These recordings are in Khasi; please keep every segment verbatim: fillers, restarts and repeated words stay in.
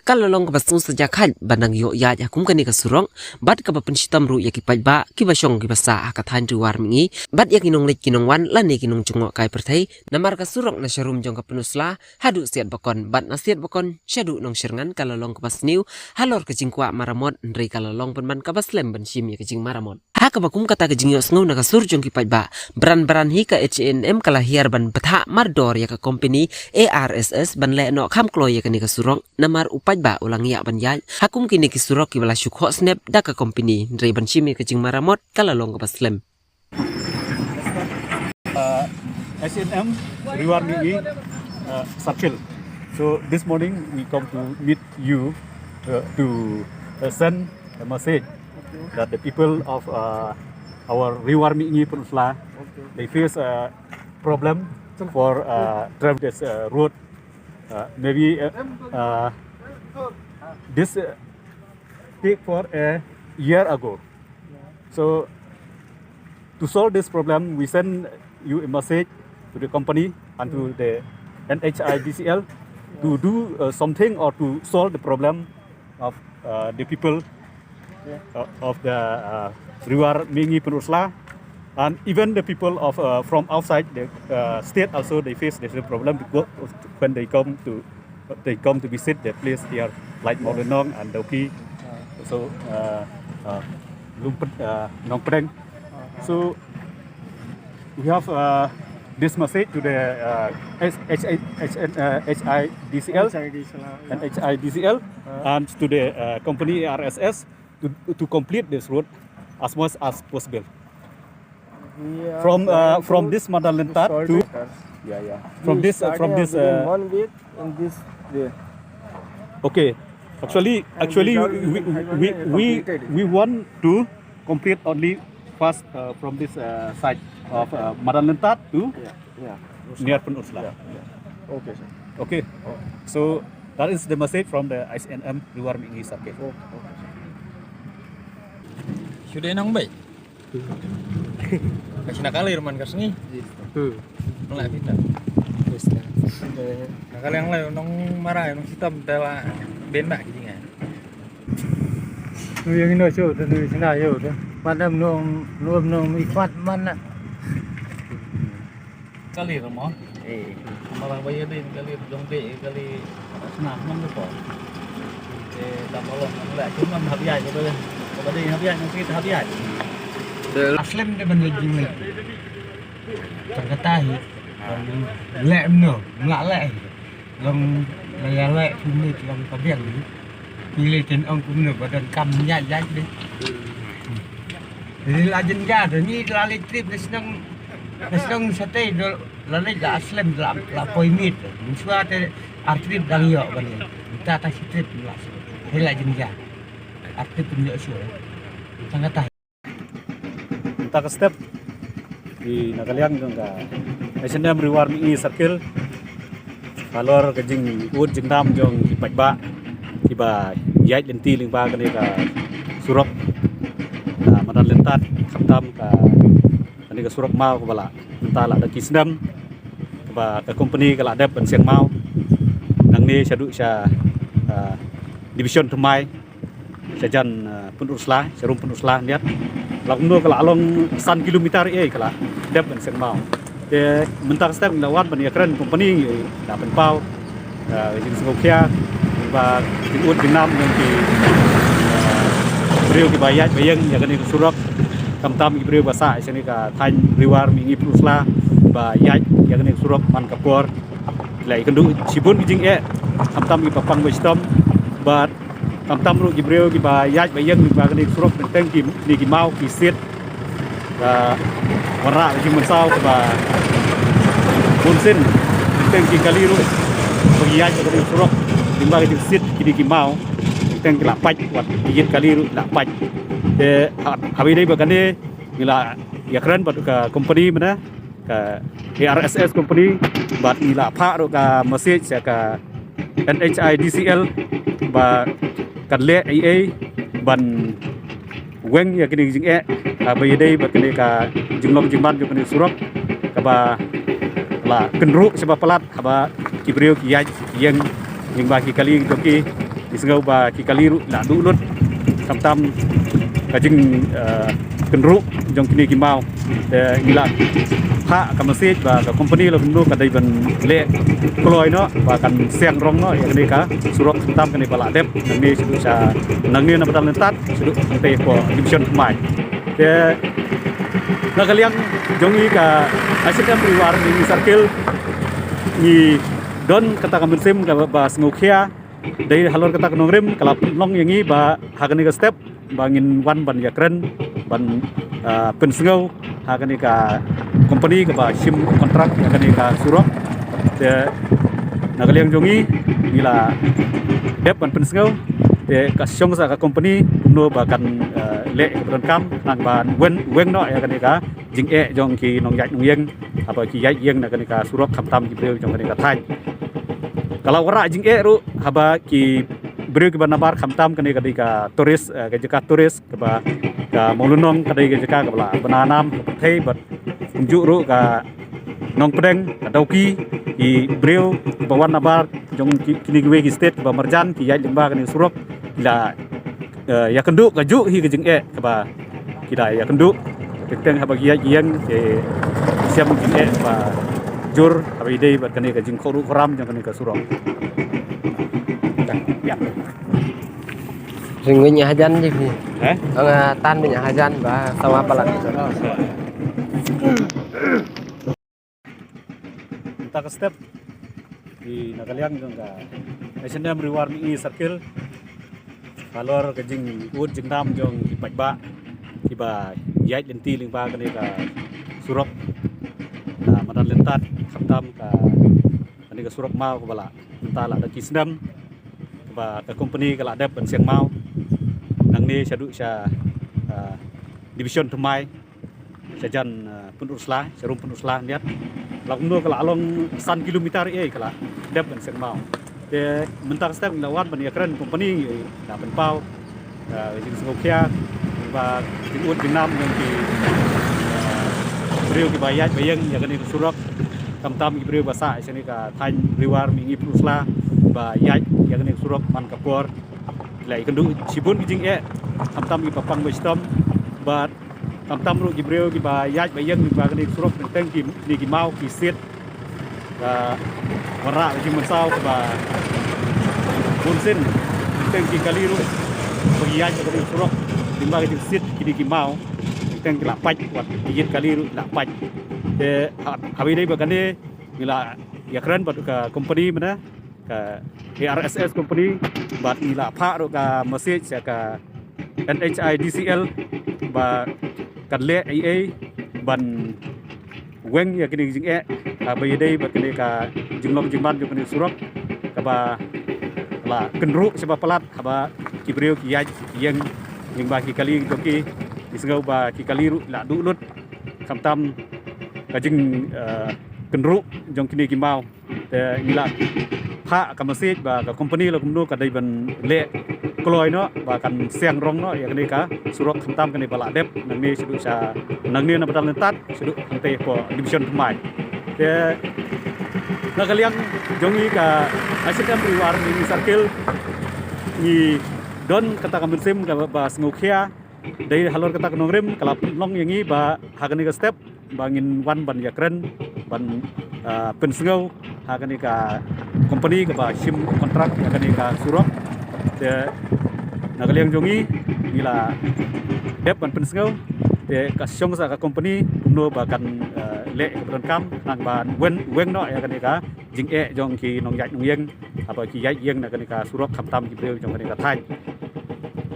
ka la long kaba sngewsih jahkhait ban nang ïoh ïaid ha kum kane ka surok, bad kaba pynshitom ruh ïa ki paidbah kiba shong kiba sah ha ka thaiñ Riwar Mihngi, bad ïa ki nongleit ki nongwan lane ki nongjngoh kai pyrthei, namar ka surok na sharum jong ka Pynursla haduh Siatbakon, bad na Siatbakon shaduh Nongshyrngan ka la long kaba sniew halor ka jingkwah maramot, hynrei ka la long pynban kaba slem ban shim ïa ka jingmaramot. Ha kaba kum kata ka jingïohsngew na ka sur jong ki paidbah, bran bran hi ka H A N M ka la hiar ban bthah mardor ïa ka kompani A R S S ban leh noh kham kloi ïa kane ka surok, namar u paidbah u la ngiah ban ïaid ha kum kine ki surok kiba la shu khoh snep da ka kompani, hynrei ban shim ïa ka jingmaramot ka la long kaba slem. Uh, H A N M Riwar Mihngi, uh, Circle. So this morning we come to meet you, uh, to, uh, send a message that the people of, uh, our Riwar Mihngi Pynursla, they face a problem for, uh, travel this, uh, road. Uh, maybe, uh, uh, this, uh, take for a year ago. So to solve this problem, we send you a message to the company and to the N H I D C L to do, uh, something or to solve the problem of, uh, the people, uh, of the, uh, Riwar Mihngi Pynursla, and even the people of, uh, from outside the, uh, state also, they face the same problem because when they come to, they come to visit the place here, like Mawlynnong and Dawki, so, uh, uh, Lumpet, uh, Nongpdeng. So we have, uh, this message to the, uh, H-, H-, H-, uh, H I D C L and H I D C L and to the, uh, company A R S S to, to complete this road as much as possible. From, uh, from this Madan Lentat to, yeah, yeah, from this, uh, from this, uh, one week in this way. Okay, actually, actually, we, we, we, we want to complete only first, uh, from this, uh, side of, uh, Madan Lentat to, yeah, near Pynursla. Yeah, yeah. Okay, sir. Okay. So that is the message from the H A N M Riwar Mihngi Circle. Okay, okay, sir. Shu dei nang bai. Ka shna kali ruh man ka sngi. Hmm. Nang la pita. Yes, sir. Na kali ang lai nong marai nong sitam te la ben ba ki jinga. Nu yang ino shu te nu shna yo te. Padam nong nuam nong mi kwat man na. Kali ruh mo. Eh. Malang ba ïa dei kali jong dei kali. Sna man ko. Eh, da malang man la kum man habiai ko dei. Ko dei habiai nang kita habiai. Aslem de ban lagi lagi. Tang kata hi. Lek mno, mlak lek hi. Long la ïa lek sumit long padiang hi. Pilih tin ong kumno badan kam ïaid ïaid deh. Jadi la jynjar deh ni la leit trip na shnong, na shnong Satei dol la leit la slem la, la poi miet. Mynshuwa te ar trip dang ïoh ban leit. Mynta ta shi trip la. Hei la jynjar. Ar trip pynïoh shuwa. Tang kata. Mynta ka step, i na ka liang jong ka H A N M Riwar Mihngi Circle, halor ka jingud jingnam jong ki paidbah kiba ïaid lynti lyngba kane ka surok, ah, Madan Lentat, khamtam ka, kane ka surok maw kaba la, mynta la da ki snem kaba ka company ka la dep ban siang maw nangne shaduh sha, ah, division thymmai. Sha jan, eh, Pynursla, sha rum Pynursla niat. La kumno ka la long san kilometer eh ka la dep ban siang maw. Te mynta ka step ngi la wan ban ïakren company ngi la pynpaw, eh, ka jingsngewkhia ba jingud jingnam jong ki, eh, briew kiba ïaid ba ïeng ïa kane ka surok. Khamtam ki briew ba sah ïa kane ka thaiñ Riwar Mihngi Pynursla ba ïaid ïa kane ka surok man ka por. La ïakynduh shibun ki jingeh khamtam kiba pang ba shitom bad khamtam ruh ki briew kiba ïaid ba ïeng lyngba kane ka surok teng teng kine ki maw ki sit. Ka wanrah ka jingmynsaw kaba bun sien teng teng ki kali ruh ba ki ïaid ba kane ka surok lyngba ka jingsit kine ki maw teng teng ki la pait wat ki ïit kali ruh la pait. Te ha, haba ïadei bad kane ngi la ïakren bad ka company mynta ka A R S S company bad ngi la phah ruh ka message sha ka N H I D C L ba kan leh ei ei ban weng ïa kine ki jingeh, ah, ba ïadei bad kane ka jinglong jingman jong kane ka surok kaba la kynruh shaba palat haba ki briew ki ïaid ïeng lyngba ki kali jong ki. Ngi sngew ba ki kali ruh la duh lut, khamtam ka jing, eh, kynruh jong kine ki maw. Te ngi la phah ka message ba ka company la kumno ka dei ban leh kloi noh ba kan seng rong noh ïa kane ka surok, khamtam kane ba la dep nangne shaduh sha, nangne na Madan Lyntat shaduh hangtei hapoh Division Thymmai. Te na ka liang jong ngi ka H and M Ri War Mihngi Circle, ngi don kata ka mynsiem kaba sngewkhia. Dei halor kata ka nongrim ka la pynlong ïa ngi ba ha kane ka step ba ngin wan ban ïakren, ban, ah, pynsngew ha kane ka company kaba shim kontrak ïa kane ka surok. Te na ka liang jong ngi, ngi la dep ban pynsngew, te ka shong sa ka company kumno ba kan, ah, leh ïa ka donkam nang ban weng, weng noh ïa kane ka jingeh jong ki nongïaid nongïeng, haba ki ïaid ïeng na kane ka surok, khamtam ki briew jong kane ka thaiñ. Ka la wanrah jingeh ruh haba ki briew kiba nabar, khamtam kane ka dei ka tourist, eh, ka jaka tourist kaba ka Mawlynnong ka dei ka jaka kaba la bna nam ka pyrthei, bad kumjuh ruh ka Nongpdeng, ka Dawki, ki briew kiba wan nabar jong ki, kine kiwei ki state kiba marjan ki ïaid lyngba kane ka surok, ki la, eh, ïakynduh kajuh hi ka jingeh kaba ki la ïakynduh. Teng teng haba ki ïaid ïeng ki shem jingeh ba jur haba ïadei bad kane ka jingkhuid ruh khuid ram jong kane ka surok. Ring ngin ïa hajan ji phi. Eh? Ang, ah, tan ngin ïa hajan ba sawa palat. Mynta ka step, ki na ka liang jong ka H and M Ri War Mihngi Circle, halor ka jingud jingnam jong ki paidbah kiba ïaid lynti lyngba kane ka surok, ah, Madan Lyntat, khamtam ka, kane ka surok maw kaba la, mynta la da ki snem kaba ka company ka la dep ban seng maw nangne shaduh sha, ah, Division Thymmai, shajan, eh, Pynursla, sharum Pynursla Niat. La kumno ka la long san kilometer, eh, ka la dep ban seng maw. Te mynta ka step ngi la wan ban ïakren company, eh, la pynpaw, eh, jingsngewkhia ba jingud jingnam jong ki, eh, briew kiba ïaid ba ïeng ïa kane ka surok, khamtam ki briew ba sah shane ka thaiñ Ri War Mihngi Pynursla ba ïaid ïa kane ka surok man ka por. La ïakynduh shibun ki jingeh, khamtam kiba pang ba shitom, bad khamtam ruh ki briew kiba ïaid ba ïeng lyngba kane ka surok, teng teng ki, kine ki maw ki sit. Ka wanrah ka jingmynsaw kaba bunsien, teng teng ki kali ruh ba ki ïaid ba kane ka surok lyngba ka jingsit kine ki maw, teng teng ki la pait, wat ki ïit kali ruh ki la pait. Te ha, haba ïadei bad kane ngi la ïakren bad ka company mynne, ka A R S S company, bad ngi la phah ruh ka message sha ka N H I D C L ba kan leh ei ei ban weng ïa kine ki jingeh, ah, ba ïadei bad kane ka jinglong jingman jong kane ka surok kaba la kynruh shaba palat haba ki briew ki ïaid ïeng lyngba ki kali jong ki. Ngi sngew ba ki kali ruh la duh lut, khamtam ka jing, eh, kynruh jong kine ki maw. Te ngi la phah ka message ba ka company la kumno ka dei ban leh kloi noh ba kan seng rong noh ïa kane ka surok, khamtam kane ba la dep nangne shaduh sha, nangne na Madan Lyntat shaduh hangtei hapoh Division Thymmai. Te na ka liang jong ngi ka H and M Ri War Mihngi Circle, ngi don kata ka mynsiem kaba sngewkhia. Dei halor kata ka nongrim ka la pynlong ïa ngi ba ha kane ka step ba ngin wan ban ïakren, ban, ah, pynsngew ha kane ka company kaba shim kontrak ïa kane ka surok. Te na ka liang jong ngi, ngi la dep ban pynsngew, te ka shong sa ka company kumno ba kan, ah, leh ïa ka donkam nang ban weng, weng noh ïa kane ka jingeh jong ki nongïaid nongïeng haba ki ïaid ïeng na kane ka surok, khamtam ki briew jong kane ka thaiñ.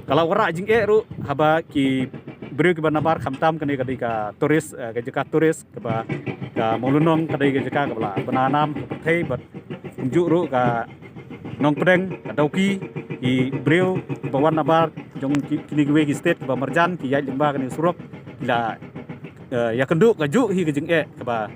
Ka la wanrah jingeh ruh haba ki briew kiba nabar, khamtam kane ka dei ka tourist, eh, ka jaka tourist kaba ka Mawlynnong ka dei ka jaka kaba la bna nam ka pyrthei, bad kumjuh ruh ka Nongpdeng, ka Dawki, ki briew kiba wan nabar jong ki, kine kiwei ki state kiba marjan ki ïaid lyngba kane ka surok, ki la, eh, ïakynduh kajuh hi ka jingeh kaba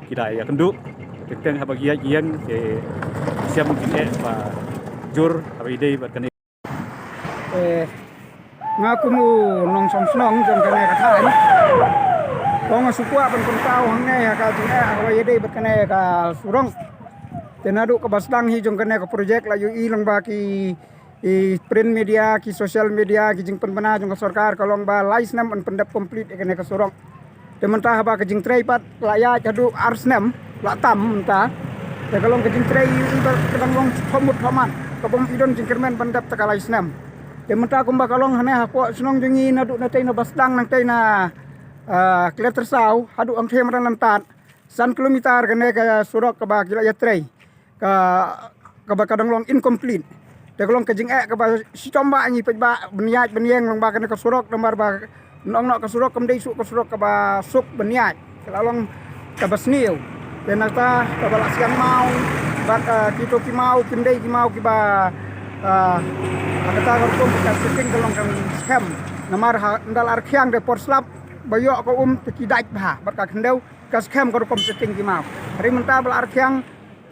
ki la ïakynduh. Teng teng haba ki ïaid ïeng ki shem jingeh ba jur haba ïadei bad kane. Eh, nga kum u nongshong shnong jong kane ka thaiñ, to nga shu kwah ban pynpaw hangne ha ka jingeh haba ïadei bad kane ka surok. Te naduh kaba sdang hi jong kane ka project la ïohi lyngba ki ki print media, ki social media, ki jingpynbna jong ka sorkar ka long ba lai snem yn pyndep complete ïa kane ka surok. Te mynta haba ka jingtrei pat la ïaid haduh ar snem, la tam mynta. Te ka long ka jingtrei i ba ka dang long thomut thomat, ka bym i don jingkyrmen ban dep ta ka lai snem. Te mynta kumba ka long hane hapoh shnong jong ngi naduh na tei na Basdang nang tei na, ah, Kletyrsaw haduh Angthem Ranantat, san kilometer kane ka surok kaba ki la ïatrei, ka, kaba ka dang long incomplete. Te ka long ka jingeh kaba shitom ba ngi peit ba ban ïaid ban ïeng long ba kane ka surok namar ba nong noh ka surok kam dei suk ka surok kaba suk ban ïaid. Ka la long kaba sniew. Te nangta kaba la siang maw bad, ah, kito ki maw kim dei ki maw kiba, ah, kata ka rukom ka sitting ka long ka skhem. Namar ha ndal ar khiang de por slap ba ïoh ka um te ki dait bha bad ka khyndew ka skhem ka rukom sitting ki maw. Hynrei mynta ba la ar khiang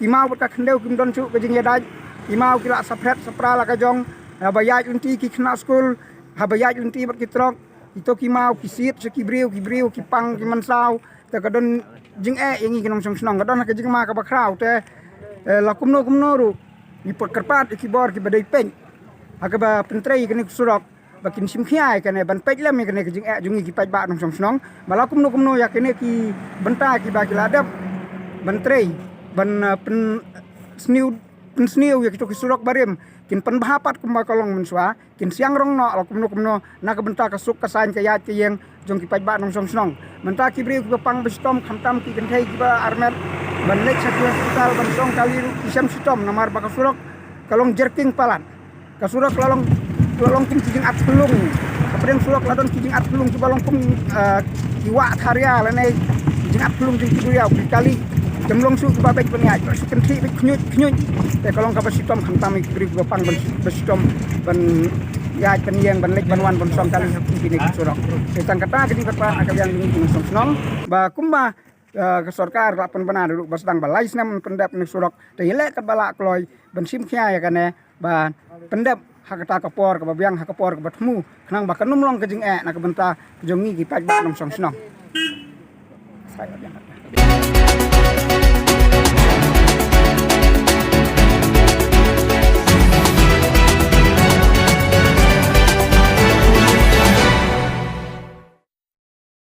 ki maw bad ka khyndew kim don shuh ka jingïadait. Ki maw ki la saphet sapra la ka jong. Haba ïaid lynti ki khynnah skul, haba ïaid lynti bad ki trok, kito ki maw ki siet sha ki briew, ki briew ki pang ki mynsaw. Te ka don jingeh ïa ngi ki nongshong shnong, ka don ha ka jingma kaba khraw te, eh, la kumno kumno ruh ngi pyrkhat ïa ki bor kiba dei peit ha kaba pyntrei ïa kane ka surok. Ba kin shim khia ïa kane ban peit lem ïa kane ka jingeh jong ngi ki paidbah nongshong shnong. Ba la kumno kumno ïa kine ki bynta kiba ki la dep ban trei ban, eh, pynsniew, pynsniew ïa kito ki surok barim, kin pynbha pat kumba ka long mynshuwa, kin siang rong noh la kumno kumno na ka bynta ka suk ka saiñ ka ïaid ka ïeng jong ki paidbah nongshong shnong. Mynta ki briew kiba pang ba shitom khamtam ki kynthei kiba armet ban leit sha ki hospital ban shong kali ruh ki shem shitom namar ba ka surok ka long jerking palat. Ka surok la long, la long kum ki jingat pylung. Hapdeng surok la don ki jingat pylung kiba long kum, eh, ki wah tharia lane ki jingat pylung jong ki duriaw ki kali. Kem long shuh kiba beit ban ïaid, shu kynthih beit khñiuj khñiuj. Te ka long kaba shitom khamtam ïa ki briew kiba pang ban, ba shitom ban ïaid ban ïeng ban leit ban wan ban shong kali ha kine ki surok. Te tang kata ka jingkyrpad na ka liang jong ngi ki nongshong shnong ba kumba, eh, ka sorkar ka la pynbna ruh ba sdang ba lai snem pyndep ne surok. Te ïaleh katba lah kloi ban shim khia ïa kane ba pyndep ha kata ka por kaba biang, ha ka por kaba thmu, khnang ba kan ym long ka jingeh na ka bynta jong ngi ki paidbah nongshong shnong.